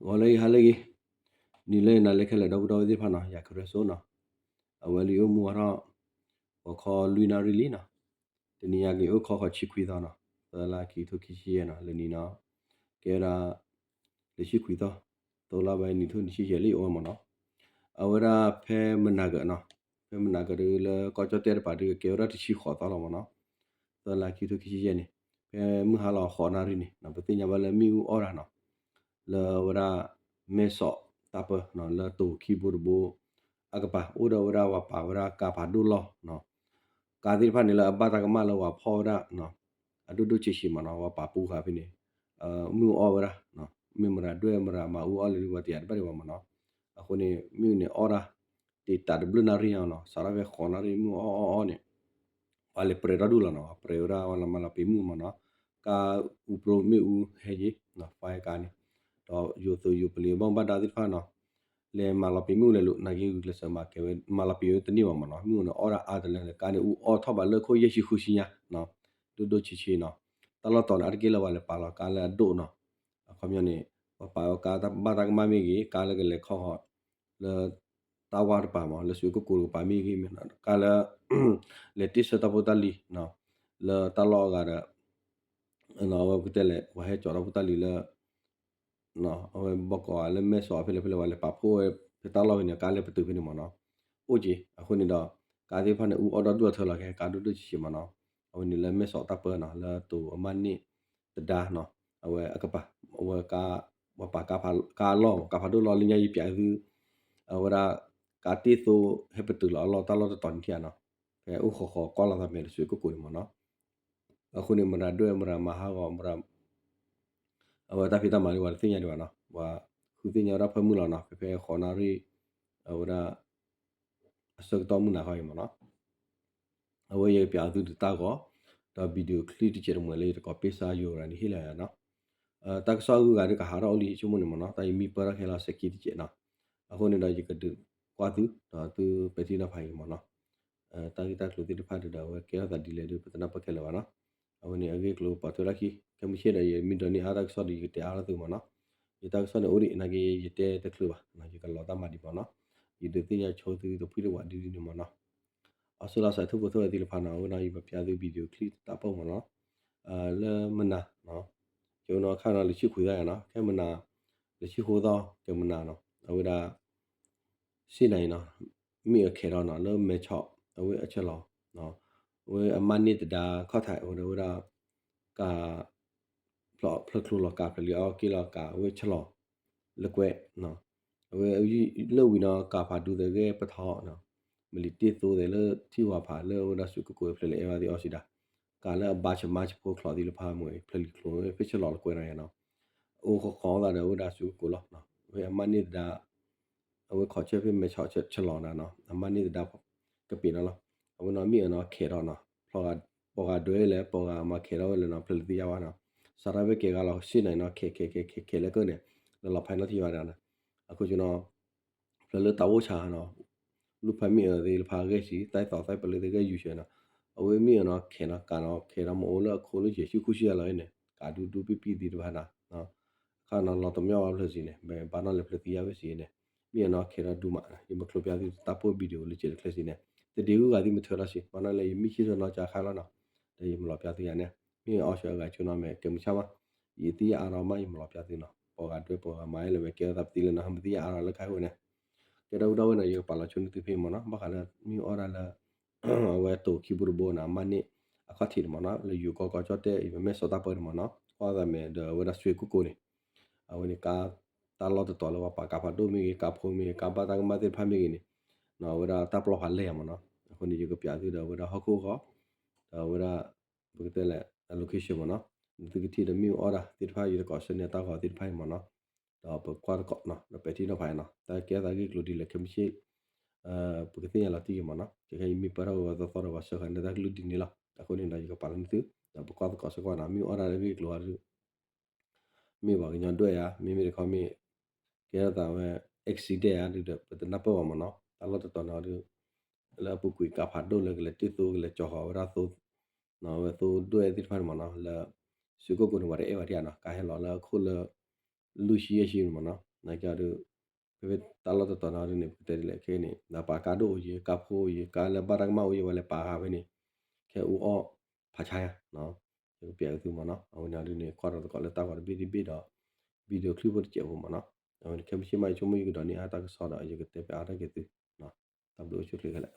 ဂီၤလၢအဂ့ၤ ဟါလၢအဂ့ၤ, နံၤလၢအဂ့ၤ နၤလၢအဂ့ၤခဲလၢာ် ဒီပုၢ်ဒီဝဲၢ်သ့ၣ်တဖၣ်နီၤ, ယၤကရၢစိနီၤ, အဝဲလၢယအိၣ်မူအါထီၣ် ဂီၤခီလွံၢ်နၣ်ရံၣ်လံနီၤ, တနံၤညါက့ၤအိၣ်ခီဃီးဆံခွံသီနီၤ, သၢလါခံထိခံဆံယဲၢ်နီၤ, လၢနံၤနီၤ, ကဲဝဲဒၣ် လၢဆံခွံသီ, သၢလါဘၣ်နံၤထိနံၤဆံယဲၢ်လၢယအိၣ်မးနီၤ, အဝဲဒၣ်ဖဲမနၤကၢၤနီၤ, ဖဲမနၤကၢၤဒုးလၢကီၢ်ကၠီၣ်တဲၣ်တပၤဒုးကဲဝဲဒၣ်တဆံဃိးသီလီၤမးနီၤ, သၢလါခံထိခံဆံယဲၢ်န့ၣ်, ဖဲမုၢ်ဟါလီၤဃိးနၣ်ရံၣ်န့ၣ် ပသ့ၣ်ညါဘၣ်လၢမ့ၣ်အူအီၣ်တၢ်နီၤ, လၢဝဲဒၣ် မဲၢ်ဆီးတၢ်ပၢနီၤ, လၢတိၤခံဘိတဘိ အကပၤ အိၣ်ဒီးဝဲဒၣ်ပှၤပာ်ဝဲဒၣ်ကါဖးဒိၣ်လီၢ်နီၤ, ကါသ့ၣ်တဖၣ်န့ၣ်လၢအဘၣ်တၢ်ကမၣ်လၢပှၤဖီၣ်ဝဲဒၣ် အဒိၣ်ဒိၣ်ဆံးဆံးမးနီၤ, ပှၤပာ်ပူၤဃာ်ဖဲန့ၣ်, မ့ၣ်အူအီၣ်ဝဲဒၣ်, မ့ၢ်မရၤဒွဲၣ်မရၤမၤအူအီၣ်လၢဒုးပှၤတယာ်တဘၣ်ဒံးဘၣ်မးနီၤ, အဃိန့ၣ် မ့ၣ်အူန့ၣ်အီၣ်ဒၣ် တ့ၢ်တၢ်တဘျုးနၣ်ရံၣ်အီၤနီၤ, စးထီၣ်ဖဲဃိးနၣ်ရံၣ်မ့ၣ်အူအီၣ်အီၣ်အီၣ်န့ၣ် ပှၤလဲၤပြဲးထီၣ်ဒူၣ်လီၤနီၤ, ပြဲးဝဲဒၣ်ဝဲလီၤမၤလီၤပံာ်မ့ၣ်အူမးနီၤ, ကါအူပြိမ့ၣ်အူဟဲက့ၤ, ဖဲကါန့ၣ်, ဒီးယိၤသုးယိၤပလံၤဘၣ်မူဘၣ်ဒါသ့ၣ်တဖၣ်နီၤ, လဲၤမၤလီၤပံာ်မ့ၣ်အူလဲၤလိာ် နာ်က့ဂုာ်ကျဲးစၢးမၤကဲဝဲ မၤလီၤပံာ်ဝဲတန့ၢ်ဘၣ်မးနီၤ, မ့ၣ်အူန့ၣ်အီၣ်ဒၣ်အါတလၢန့ၣ် ကါန့ၣ်အူအီၣ်ထီၣ်ဘၣ်လၢခိၣ်ယဲၢ်ဆံဃုဆံညါ, ဒိၣ်ဒိၣ်ဆံးဆံးနီၤ, တၢ်လီၢ်တီၤန့ၣ် အါတက့ၢ်လၢပှၤလဲၤပာ်လီၤကါလၢအဒိၣ်နီၤ, အခီပညီန့ၣ် ပှၤပာ်ဝဲကါဘၣ်တၢ်ကမၣ်မ့ၢ်ဂ့ၤ, ကါလၢကလဲၤခီဃီၤ လၢတၢ်ဝၢ်တပၤမး လၢစွ့ကိၣ်ကိၤတကပၤမ့ၢ်ဂ့ၤ, ကါလၢ လဲၤတ့ၢ်ဆၢတၢ်ဖိတၢ်လံၤ လၢတၢ်လီၢ်အဂၤဒီး အဝဲပကတဲလဲၣ် ပှၤဟဲကၠီၤတၢ်ဖိတၢ်လံၤလၢ အဝဲဘီကီးဂၤလၢမဲၢ်ဆီးဖဲလဲၣ်ဖဲလဲၣ် ပှၤလဲၤပာ်ဖှိၣ်ဝဲဖဲတၢ်လီၢ်ဖဲန့ၣ် ကါလၢပတုာ်ဖဲန့ၣ်မးနီၤ, အိၣ်က့ၤ အဃိန့ၣ်ဒီး ကါသ့ၣ်တဖၣ်န့ၣ် အူအီၣ်ဒီဒူၣ်အထၢလီၤ ကဲကါဒိၣ်ဒိၣ်ဆံးဆံးမးနီၤ, အဝဲန့ၣ်လၢမဲၢ်ဆီးတၢ်ပၢနီၤ လၢတိၤအမါန့ၣ်တဒါနီၤ, အဝဲအကပၤ အဝဲ ပှၤပာ်ကါဖးဒိၣ်လီၢ် လၢညါယပျးသု အဝဲဒၣ် ကါတ့ၢ်သိဟဲပတုာ်လီၤအလီၢ်တၢ်လီၢ်တတီၤန့ၣ်ထံၣ်ဧါနီၤ, ဖဲအိၣ်ဃီဃီကွၢ်လီၤသးမဲာ်လၢစွ့ကိၣ်ကိၤန့ၣ်မးနီၤ, အဃိန့ၣ် မရၤဒွဲၣ်မရၤမၤဟးဂီၤ မရၤ အဝဲတၢ်ဖံးတၢ်မၤဒ်ပှၤတသ့ၣ်ညါဒံးဘၣ်နီၤ, ပှၤဃုသ့ၣ်ညါဝဲဒၣ်ဖၢမုၢ်လီၤနီၤ, ဖဲဖဲဃိးနၣ်ရံၣ် အဝဲဒၣ် အဆၢကတီၢ်မုၢ်နၤခီအံၤမးနီၤ, အဝဲယကပျးသုတၢ်ဂီၤ ဒီး video clip တစဲးတမှဲးလၢယတကိးပ့ၢ်စါယိၤရၤန့ၣ်ဟ့ၣ်လီၤယၤနီၤ, တၢ်ကစီၣ်အဂုၤအဂၤဒုးကဟးထီၣ်အိၣ်လံ ယဆိကမိၣ်န့ၣ်မးနီၤ, တၢ်ယမံပၢၢ်ထီၣ်ခဲလၢာ်စဲးခံတစဲးနီၤ, အဃိန့ၣ်ဒီးယကဒုးကွၢ်သု ဒီးသုပဲာ်ထံနီၤဖးအံၤမးနီၤ, တၢ်ဂ့ၢ်တၢ်ကျိၤသ့ၣ်တဖၣ်ဒုးဒီး အဝဲကဲထီၣ်သးဒ်လဲၣ်ဒုး ပတနၢ်ပၢၢ်ခဲလၢာ်ဘၣ်နီၤ, အဝဲန့ၣ်အဂ့ၢ်အကျိၤပာ်ထွဲထီၣ်ခံ ခဲမုၢ်ဆ့ၣ်ဒီး ယမ့ၢ်ဒိးန့ၢ်အါတၢ်ကစီၣ်ဒီး ယကတဲအါထီၣ်သုမးနီၤ, ယတၢ်ကစီၣ်န့ၣ်အိၣ်ဒံး နာ်က့ယတဲတချုးဘၣ် ယကလီၤတၢ်မၤဒံးမးနီၤ, ယဒုးသ့ၣ်ညါဆိသုတဖှံတဝးဒ်ဒ်န့ၣ်မးနီၤ, အီစထြ့လယါစးထူဖိသၣ်ဝဲသ့ၣ်တဖၣ်နီၤ, အဝဲနီၤ ယပျးသု video clip တၢ်ပၢၢ်မးနီၤ, လၢမနၤ ကဲဝဲနီၤ ခါနီၤ လၢဆံခွံသီယါနီၤ, ခဲမနၤ လၢဆံဃိးသီ ကဲမနၤနီၤ, အဝဲဒၣ် စ့ၣ်နၤအံၤနီၤ, မ့ၢ်အခဲထီၣ်နီၤ လၢမဲၢ်ဆီး အဝဲအဆၢလီၤ, အဝဲအမါန့ၢ်သဒါခီၣ်ထံး အဝဲဒၣ် ကး ဖျီၣ်ဖျၢၣ်ချိလီၤကး ဖျၢၣ်လံၤအီက့ၢ်လီၤကး အဝဲဆၢလီၤ လၢကွဲး အဝဲလၢဝံၤနီၤ ကးဖးဒူသဲးဂဲၤပထီၣ် မလံၤတ့ၢ်သိသဲးလၢထံဝၤဖးလၢအဝဲဒၣ်စူးကကိးဖျၢၣ်လၢအဲၣ်ဘၣ်သ့ၣ်အီၤစံးဒၣ်, ကးလၢအဘါဆမါဆဖိချီသ့ၣ်တဖၣ်မ့ၢ် ဖျၢၣ်လံၤချိ ဖဲဆၢလီၤလၢကွဲးနီၤယါနီၤ, အိၣ်ဃီဃီသးဒီးအဝဲဒၣ်စူးကကိးလီၤ, ဝဲအမါန့ၢ်သဒါ အဝဲခီဆၢဖဲမဲၢ်ဆီးဆၢလီၤနၤနီၤ အမါန့ၢ်သဒါ ကပ့ၤနီၤလီၤ, အဝဲနီၤမ့ၢ်အနီၤခဲထီၣ်နီၤ, ပှၤဂၤဒွဲလဲၣ် ပှၤဂၤမၤခဲထီၣ်ဝဲလဲၣ်နီၤ ဖျၢၣ်လံၤသ့ၣ်ယါဘၣ်နီၤ, စးထီၣ်ဖဲကဲဂၤလီၤစ့ၣ်နၤအံၤနီၤ ခဲခဲခဲခဲခဲလၢကၢၢ်န့ၣ် လၢလီၤဖးနီၣ်ထံယါဘၣ်နီၤ, အဃိနီၤ ဖျၢၣ်လၢတၢ်အိၣ်ဆါနီၤ, လူၢ်ဖးမ့ၢ်အၢသ့ၣ်တဖၣ်ဂဲၤဆံ သၣ်သီသၣ်ပလၢသ့ၣ်ဂဲၤယူၤဆဲနီၤ, အဝဲမ့ၢ်အနီၤခဲနီၤ ကးနီၤ ခဲထီၣ်မ့ၢ်အိၣ်လၢအခိၣ်လၢယဲၢ်ဆံဃုဆံယါလီၤန့ၣ် ကးဒူဒူပံပံသ့ၣ်တဖၣ်နီၤ, ခါနီၤလီၤတမၠီၣ်ဝဲဖျၢၣ်စံးန့ၣ် ဘၣ်ဘၣ်နီၣ်လဲၤဖျၢၣ်သ့ၣ်ယါဝဲစံးန့ၣ်, မ့ၢ်အနီၤခဲထီၣ်ဒူမး, ယမၤချိဖျါသုတၢ်ပီၢ် video လၢစဲးတချၢစံးန့ၣ်, တဒ်ဂုၤဂၤသ့ၣ်မၤထွဲလီၤစံး ဘၣ်နီၣ်လဲၤယမ့ၢ်ဆံၣ်ထီၣ်နီၢ်ကါခါလီၤနီၤ, ဒီးယမၤလီၤပျါသုယါန့ၣ်, မ့ၢ်အီၣ်ဆၢအဂၤဆိနီၤ မ့ၢ်ကဲမုၢ်ဆါမး, ယသ့ၣ်ယါအါထီၣ်မး ယမၤလီၤပျါသုနီၤ, ပှၤဂၤဒွဲပှၤဂၤမၤအဲၣ်လၢဝဲကဲအသးပသံလၢနီၤ ဟဲမၤသ့ၣ်ယါအါထီၣ်လၢခါဝဲန့ၣ်, ကဲဒီပုၢ်ဒီဝဲၢ်နီၤ ယကပာ်လီၤဆိန့ၢ်သုဖဲမးနီၤ ဘၣ်ဃးလၢမ့ၢ်အီၣ်ဒၣ်လၢ အဝဲတိၤခံဘိတဘိနီၤ အမါန့ၢ်အခီၣ်ထံးန့ၣ်မးနီၤ လၢယိၤကီၢ်ကီၢ်ကၠီၣ်တဲၣ် ယမဲၢ်ဆီးတၢ်ပၢန့ၣ်မးနီၤ ကွၢ်သးမဲာ်ဒီးအဝဲဒၣ်စွ့ကိၣ်ကိၣ်န့ၣ်, အဝဲန့ၣ်ကါ တၢ်လီၢ်တတီၤလၢပှၤပာ်ကါဖးဒိၣ်မ့ၢ်ဂ့ၤ ကါဖိမ့ၢ်ဂ့ၤ ကါဘၣ်တၢ်ကမၣ်သ့ၣ်တဖၣ်မ့ၢ်ဂ့ၤန့ၣ်, အဝဲဒၣ်တၢ်ပျီဖးလဲၢ်မးနီၤ အဃိန့ၣ် ယကပျးသုဒီးအဝဲဒၣ်ဟီၣ်ခိၣ်ဃီ ဒီးအဝဲဒၣ် ပကတဲလဲၣ် location မးနီၤ, သုကထံၣ်ဒီးမ့ၢ်အီၣ်ဒၣ်သ့ၣ်တဖၣ် ယတကိးဆၢန့ၢ်တၢ်ဂီၤသ့ၣ်တဖၣ်အံၤမးနီၤ, ဒီးပကွၢ်သကိးနီၤ ဒီးပဲာ်ထံနီၤဖးနီၤ တၢ်ကဲသးဂ့ၢ်ကျိၤဒ်လဲၣ်ခဲမုၢ်ဆ့ၣ် ပကသ့ၣ်ညါလီၤတံၢ်ဂ့ၤမးနီၤ, ခဲခဲအံၤမ့ၢ်ပၢၢ်ထီၣ်ဝဲသီသီဒီးပှၤဆှၢဃာ်န့ၢ်တၢ်ကလုၢ်ဒ်န့ၣ်လီၤ, အဃိန့ၣ်ဒီးယကပာ်လီၤန့ၢ်သု ဒီးပကွၢ်သကိးစ့ၢ်ကီးနီၤ မ့ၢ်အီၣ်ဒၣ်လၢဂ့ၢ်ကျိၤဧါဒုး မ့ၢ်ပှၤကညီဒွဲၣ်ဧါ မ့မ့ၢ်တခီမ့ၢ် ကဲထီၣ်သးဝဲ accident ဧါဒုးဒီး ပတနၢ်ပၢၢ်ဘၣ်မးနီၤ, တၢ်လီၢ်တတီၤန့ၣ်ဒုး လၢအပူၤကွံာ်ကါဖးဒိၣ်လၢကလဲၤတ့ၢ်သိကလဲၤကၠီၤဃီၤဝဲဒၣ်သိ ဝဲသိဒွဲၣ်သ့ၣ်တဖၣ်န့ၣ်မးနီၤ လၢ စူးကိၣ်ကိၣ်န့ၣ် ပှၤတအဲၣ်ဝဲဒံးဧါနီၤ ကါဟဲလီၤလၢအခိၣ်လၢ လွံၢ်ဆံယဲၢ်ဆံန့ၣ်မးနီၤ, နာ်က့အီၤဒီး ဖဲဖဲတၢ်လီၢ်တတီၤန့ၣ်ဒ်န့ၣ် ပကတဲဒ်လဲၣ်ခဲအံၤန့ၣ် ဒီးပာ်ကါဒိၣ်အိၣ်ယံၤ ကါဖိအိၣ်ယံၤ ကါလၢဘၣ်တၢ်ကမၣ်အိၣ်ယံၤ ပှၤလဲၤပာ်ဃာ်ဖဲန့ၣ် ခဲအူအီၣ်ဖးဆါယါ ယကပျးကသုမ့ၢ်နီၤ အဝဲန့ၣ်ဒ်န့ၣ် ကွၢ်ထီၣ်သကိးလၢတၢ်ဂီၤတဘ့ၣ်တဘ့ၣ်ဒီး video clip ဖိတစဲးဖိမ့ၢ်နီၤ အဝဲန့ၣ်ခဲမုၢ်ဆ့ၣ်မး ယဆိကမိၣ်ယကဒိးန့ၢ်အါတၢ်ကစီၣ်ဒီး ယကတဲပၠးအါတၢ်က့ၤသု တၢ်ဘျုးအိၣ်ဆူၣ်ချ့ခဲလၢာ်